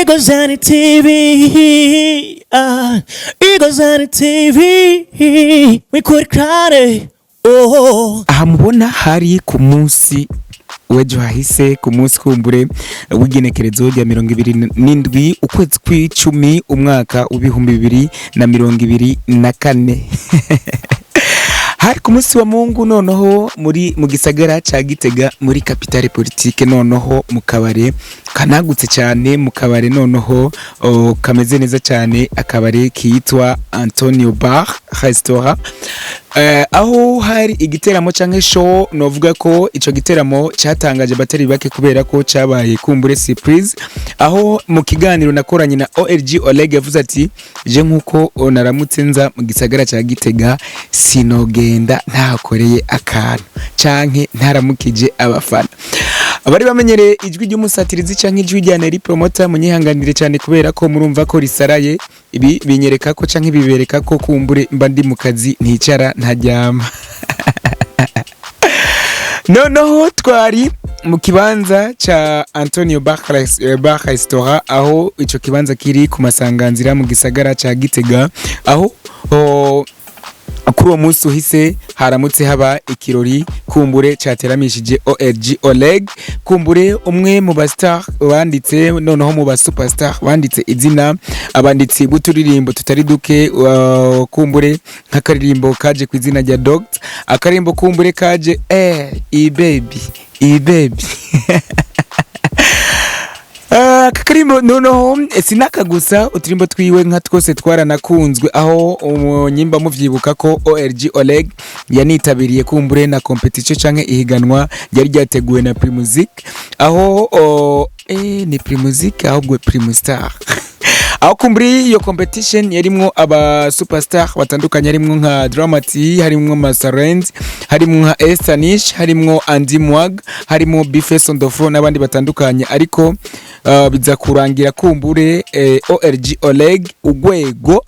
Eagles on TV, ah, Eagles on TV, we could cry, oh. Aha mubona hari ku munsi w'ejo hahise, ku munsi kumbure w'igenekerezo rya 27 ukwezi kw'icumi umwaka w'2024. Hari ku munsi wa Mungu, noneho muri mu gisagara ca Gitega, muri capitale politique, noneho mu kabare kanagutse cyane, mu kabare noneho kameze neza cyane, akabare kitwa Antonio Bar Restaurant, aho hari igiteramo canke show. Novuga ko ico giteramo cyatangaje batari bake kubera ko cabaye kumbure surprise, aho mu kiganiro nakoranye na OLG Oleg yavuze ati: "Je nkuko naramutse nza mu gisagara ca Gitega, sinogenda ntakoreye akantu canke ntaramukije abafana." Abari bamenyereye ijwi ry'umusatirizi canke ijwi rya Neri Promoter, munyihanganire cyane kubera ko murumva ko risaraye. Ibi binyereka ko canke bibereka ko kumbure mba ndi mu kazi, nticara ntaryama. Noneho twari mu kibanza ca Antonio Bar Restaurant, aho ico kibanza kiri ku masanganzira mu gisagara ca Gitega, aho kuri uwo munsi uhise haramutse haba ikirori kumbure cyateramishije OLG Oleg, kumbure umwe mu ba star banditse, noneho mu ba superstar banditse izina, abanditsi b'uturirimbo tutari duke, kumbure nk'akaririmbo kaje ku izina rya Doct, akaririmbo kumbure kaje i baby i baby. Aka karimbo noneho sinaka gusa, uturimbo twiwe nka twose twaranakunzwe, aho nyimba muvyibuka ko OLG Oleg yanitabiriye kumbure na competition canke ihiganwa ryari ryateguwe na Primusic, aho ni Primusic ahubwo Primustar, aho kumburi iyo competition yarimwo aba superstar batandukanye, harimwo nka Dramati, harimwo Masarenz, harimwo nka Estanish, harimwo Andy Mwag, harimwo Bface on the floor n'abandi batandukanye. Ariko biza kurangira kumbure OLG Oleg ugwego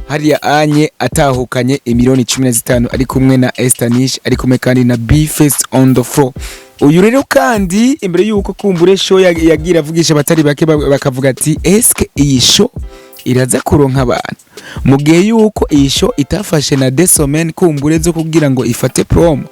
hariya anye atahukanye imiliyoni 15, ari kumwe na Estanish, ari kumwe kandi na Bface on the floor. Uyu rero kandi imbere yuko kumbure show yagira avugisha abatari bake, bakavuga ati: "Eske iyi show iraza kuronka abantu?" Mu gihe yuko iyi show itafashe na 2 semaines kumbure zo kugira ngo ifate promo.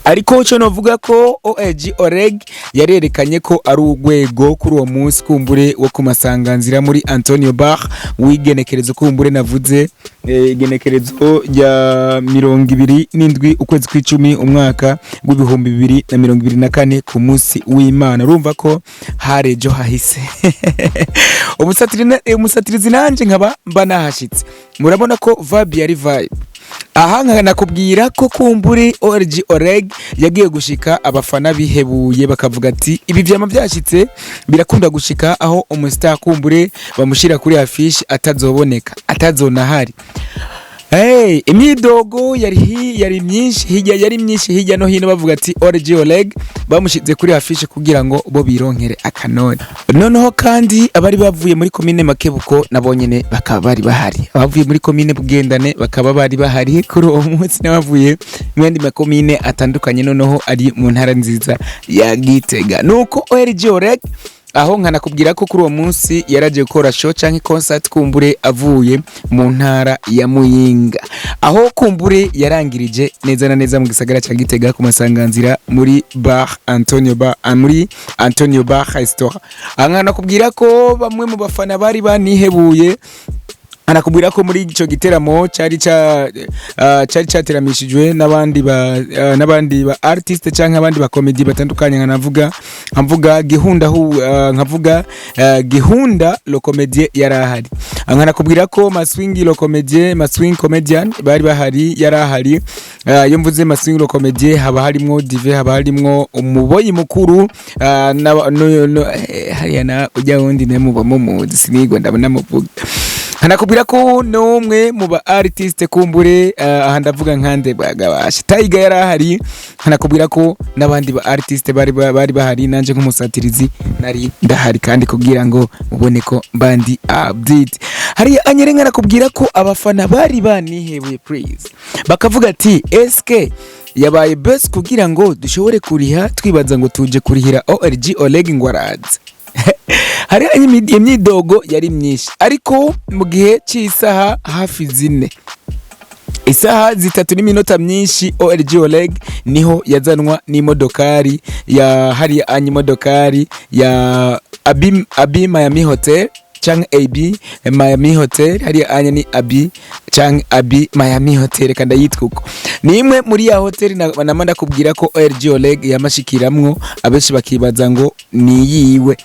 Ariko cyo novuga ko OLG Oleg yarerekanye ko ari urwego kuri uwo munsi kumbure wo ku masanganzira muri Antonio Bar w'igenekerezo kumbure navuze, igenekerezo rya 27 ukwezi kw'icumi umwaka w'2024, ku munsi w'Imana. Urumva ko hari ejo hahise. Umusatirizi nanje nkaba mba nahashitse, murabona ko vibe yari vibe. Aha nkanakubwira ko kumburi OLG Oleg yagiye gushika abafana bihebuye, bakavuga ati ibi vyama byashitse, birakunda gushika aho umustar kumbure bamushira kuri affiche atazoboneka, atazonahari. Hey, imyidogo yari myinshi hirya, yari myinshi hirya no hino, bavuga ati OLG Oleg bamushize kuri affiche kugira ngo bo bironkere akanoni. Noneho kandi abari bavuye muri komine Makebuko nabo nyene bakaba bari bahari, abavuye muri komine Bugendane bakaba bari bahari kuri uwo munsi, n'abavuye mu yandi makomine atandukanye noneho ari mu ntara nziza ya Gitega. Nuko OLG Oleg aho nkanakubwira ko kuri uwo munsi yaragiye gukora show canke concert kumbure avuye mu ntara ya Muyinga, aho kumbure yarangirije neza na neza mu gisagara ca Gitega ku masanganzira muri bar Antonio Bar, muri Antonio Bar Restaurant. Aha nkanakubwira ko bamwe mu bafana bari banihebuye. Anakubwira ko muri ico giteramo cari cateramishijwe n'abandi ba artiste canke abandi ba comedy batandukanye, nkanavuga nkavuga Gihunda hu nkavuga Gihunda le comédien yarahari. Nkanakubwira ko Maswingi le comédien, Maswing comedian bari bahari, yarahari. Iyo mvuze Maswingi le comédien haba harimwo Dive, haba harimwo umuboyi mukuru, na, no, no, hariya na ujya wundi ne muba mumuzi, sinigwa ndabona muvuga. Hanakubwira ko n'umwe mu ba artiste kumbure, aha ndavuga nkande bwagabasha Tiger yarahari. Hanakubwira ko n'abandi ba artiste bari bahari, nanje nk'umusatirizi nari ndahari kandi kugira ngo mubone ko mbandi update hariya anyerenga. Nakubwira ko abafana bari banihebuye, please, bakavuga ati: "Eske yabaye best kugira ngo dushobore kuriha?" Twibaza ngo tuje kurihira OLG Oleg ngo araza. Hari imyidogo yari myinshi, ariko mu gihe cy'isaha hafi 4, isaha 3 n'iminota myinshi, OLG Oleg niho yazanwa n'imodokari ya hariya anya imodokari ya Abi Miami Hotel canke AB Miami Hotel. Hariya anya ni Abi canke Abi Miami Hotel, kandi yitwa uko. Ni imwe muri ya hotel nama ndakubwira ko OLG Oleg yamashikiramwo, abenshi bakibaza ngo ni yiwe,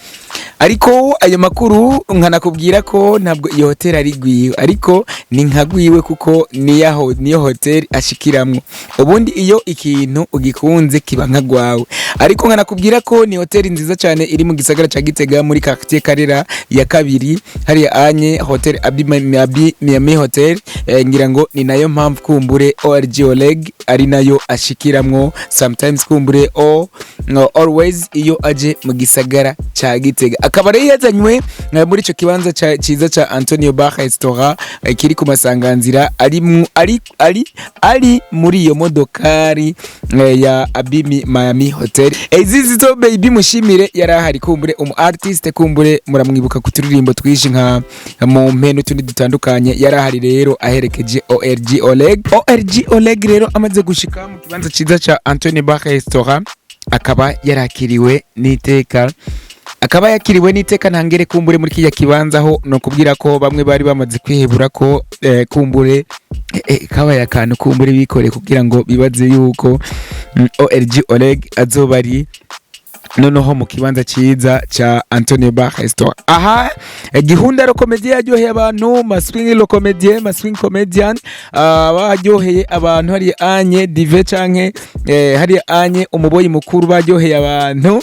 ariko ayo makuru nkanakubwira ko ntabwo iyo hotel ari gwiwe, ariko ni nka gwiwe kuko niyaho niyo hotel ashikiramwo. Ubundi iyo ikintu ugikunze kiba nka gwawe. Ariko nkanakubwira ko ni hotel nziza cyane iri mu gisagara ca Gitega, muri quartier Karera ya kabiri, hariya anye hotel Abi Miami Hotel. Ngira ngo ni nayo mpamvu kumbure OLG Oleg ari nayo ashikiramwo sometimes, kumbure o no, always iyo aje mu gisagara ca Gitega. Akaba rero yazanywe muri ico kibanza ciza ca Antonio Bar Restaurant, kiri ku masanganzira, ari mu, ari ari ari muri iyo modokari ya Abi Miami Hotel. Zizo Baby Mushimire yari ahari, kumbure umu artiste, kumbure muramwibuka ku turirimbo twishi nka mu mpe n'utundi dutandukanye. Yari ahari rero aherekeje OLG Oleg. OLG Oleg rero amaze gushika mu kibanza ciza ca Antonio Bar Restaurant, akaba yarakiriwe n'iteka, akaba yakiriwe n'iteka ntangere. Kumbure muri kijya kibanza aho no kubwira ko bamwe bari bamaze kwihebura ko kumbure kabaye akantu kumbure bikore kugira ngo bibaze yuko OLG Oleg azoba ari noneho mu kibanza ciza ca Antonio Bar Restaurant. Aha Gihunda le comédien yaryoheye abantu, Maswing le comédien, Maswing comedian, baryoheye abantu. Hari anye Dive canke hari anye umuboyi mukuru, baryoheye abantu.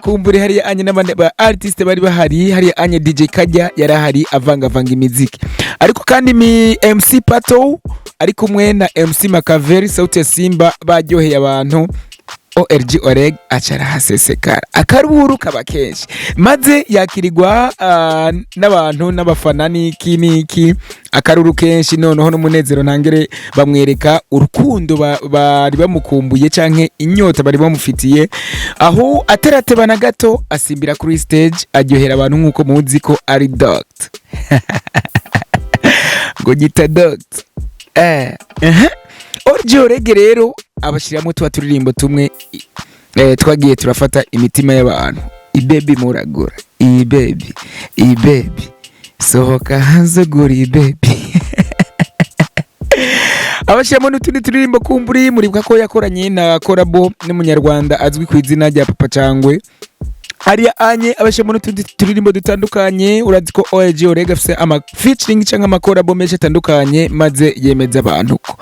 Kumbure hari anye n'abandi ba artiste bari bahari. Hari anye DJ Kajya yarahari avangavanga imiziki, ariko kandi mi MC Pato ari kumwe na MC Makaveri Sauti ya Simba baryoheye abantu. OLG Oleg aca arahasesekara, akaruru kaba kenshi, maze yakirirwa n'abantu n'abafana n'iki n'iki, akaruru kenshi, noneho n'umunezero ntangere. Bamwereka urukundo bari bamukumbuye canke inyota bari bamufitiye. Aho atarateba na gato asimbira kuri stage, aryohera abantu nk'uko muzi ko ari doctor, ngo gita doctor. OLG Oleg rero abashiramo tuba turirimbo tumwe twagiye turafata imitima y'abantu: "Ibebi muragura, ibebi, ibebi sohoka hanze gura ibebi." Abashyiramo n'utundi turirimbo. Kumburi muribuka ko yakoranye na collabo n'umunyarwanda azwi ku izina rya Papa Cangwe. Hariya anye abashyiramo n'utundi turirimbo dutandukanye. Urazi ko OLG Oleg afise ama featuring cyangwa ama collabo menshi atandukanye, maze yemeza abantu ko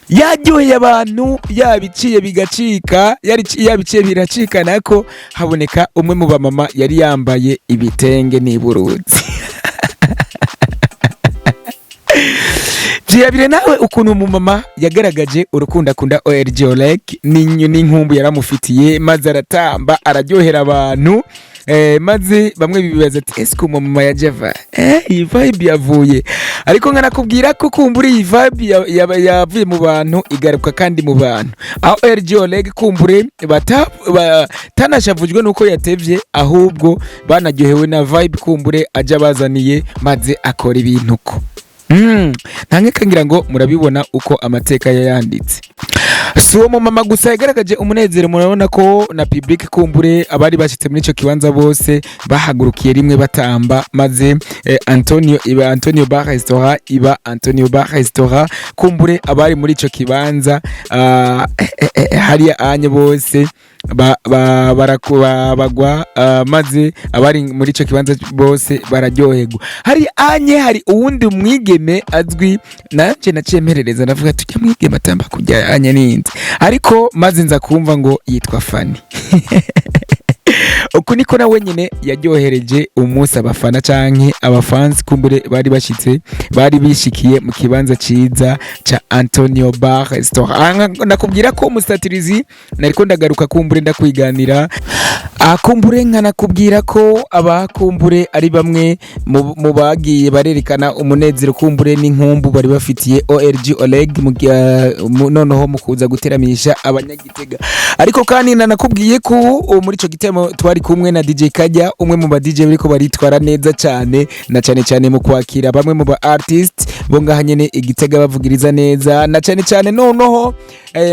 yaryoheye abantu, yabiciye bigacika, yabiciye biracika, nako haboneka umwe mu bamama yari yambaye ibitenge n'iburuzi. Vyirabire nawe ukuntu umumama yagaragaje urukundo akunda OLG Oleg n'inkumbu yaramufitiye, maze aratamba araryohera abantu, maze bamwe bibaza ati: "Ese umumama ya Java iyi vibe yavuye?" Ariko nkanakubwira ko kumbura iyi vibe yavuye mu bantu igaruka kandi mu bantu, aho OLG Oleg kumbure batanashavujwe nuko yatevye, ahubwo banaryohewe na vibe kumbure aja bazaniye, maze akora ibintu ko nta ngira ngo murabibona uko amateka yayanditse. Si uwo mumama gusa yagaragaje umunezero, murabona ko na public kumbure abari bashyitse muri ico kibanza bose bahagurukiye rimwe batamba, maze Antonio iba Antonio Bar Restaurant, iba Antonio Bar Restaurant. Kumbure abari muri ico kibanza hariya anye bose bagwa, maze abari muri ico kibanza bose bararyoherwa. Hari anye hari uwundi mwigeme azwi, nanje naciye mperereza, ndavuga tujya mwigeme atamba kujya anye ninde, ariko maze nza kumva ngo yitwa Fanny. Uku niko nawe nyine yaryohereje umunsi abafana canke abafansi kumbure bari bashitse, bari bishikiye mu kibanza ciza ca Antonio Bar Restaurant. Nakubwira ko umusatirizi nariko ndagaruka kumbure ndakwiganira. Kumbure nkanakubwira ko abakumbure ari bamwe mu bagiye barerekana umunezero kumbure n'inkumbu bari bafitiye OLG Oleg noneho mu kuza guteramisha abanyagitega. Ariko kandi nanakubwiye ko muri ico gitemo Twari kumwe na DJ Kajya, umwe mu ba DJ bariko baritwara neza cyane, na cyane cyane mu kwakira bamwe mu ba artist bo ngaha nyene igitega, bavugiriza neza, na cyane cyane noneho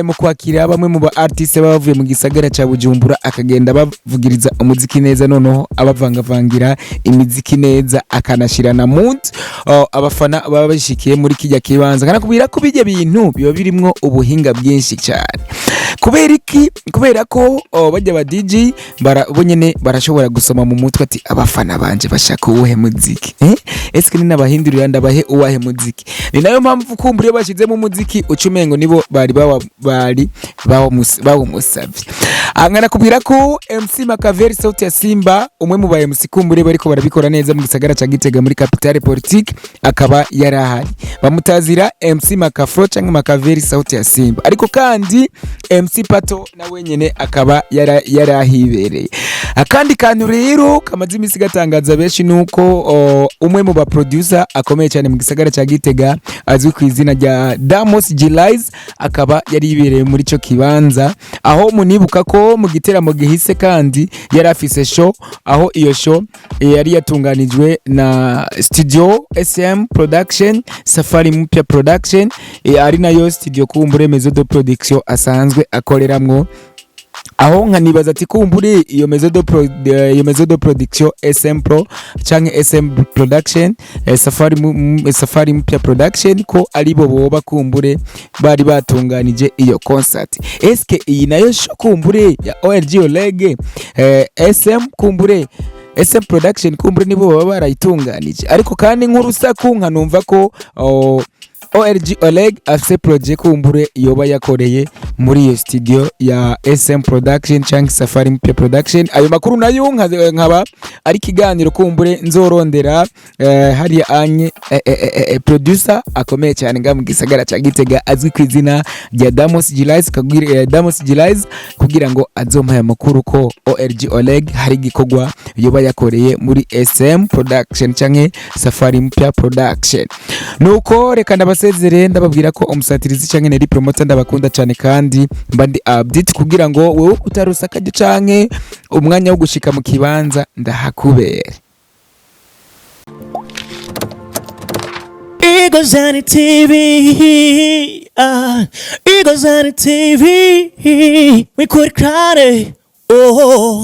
mu kwakira bamwe mu ba artist baba bavuye mu gisagara ca Bujumbura, akagenda bavugiriza umuziki neza, noneho abavangavangira imiziki neza, akanashira na mood abafana baba bashikiye muri kijya kibanza. Kanakubwira ko bijya bintu biba birimwo ubuhinga bwinshi cyane. Kubera iki? Kubera ko bajya ba DJ bo nyene barashobora gusoma mu mutwe ati: "Abafana banje bashaka uwuhe muziki? Eske ni nabahindurira ndabahe uwahe muziki?" Ni nayo mpamvu kumbura iyo bashyizemo umuziki uca umengo nibo bari bawa bari bawumusavye. Angana kubwira ko MC Makaveri Sauti ya Simba, umwe mu ba MC kumbure bariko barabikora neza mu gisagara ca Gitega, muri capitale politique, akaba yarahari. Bamutazira MC Makafro canke Makaveri Sauti ya Simba. Ariko kandi MC Pato na wenyene akaba yarahibereye. Akandi kantu rero kamaze imisi gatangaza benshi nuko umwe mu ba producer akomeye cyane mu gisagara ca Gitega, azwi ku izina rya Damos Gilize, akaba yari yibereye muri ico kibanza, aho munibuka ko mu giteramo gihise kandi yari afise show, aho iyo show yari yatunganijwe na studio SM Production, Safari Mpya Production, ari nayo studio kumbure Maison de Production asanzwe akoreramwo. Aho nkanibaza ati kumbure iyo maison de production SM Pro canke SM Production, Safari Mpya Production, ko aribo boba kumbure bari batunganije iyo concert. Eske iyi nayo show kumbure ya OLG Oleg, SM kumbure SM Production kumbure nibo baba barayitunganije? Ariko kandi nk'urusaku nkanumva ko OLG Oleg afise projet kumbure yoba yakoreye muri iyo studio ya SM Production canke Safari Mpya Production. Ayo makuru nayo nkaba ari ikiganiro kumbure nzorondera hariya anye producer akomeye cyane nga mu gisagara ca Gitega, azwi ku izina rya Damos Gilize, Damos Gilize, kugira ngo azompaye amakuru ko OLG Oleg hari igikorwa yoba yakoreye muri SM Production canke Safari Mpya Production. Nuko reka ndabasezere, ndababwira ko umusatirizi canke Neri Promoter ndabakunda cyane, kandi mba ndi update kugira ngo wewe utarusa akaryo canke umwanya wo gushika mu kibanza ndahakubere. Eagles on the TV, Eagles on the TV, we could cry, oh.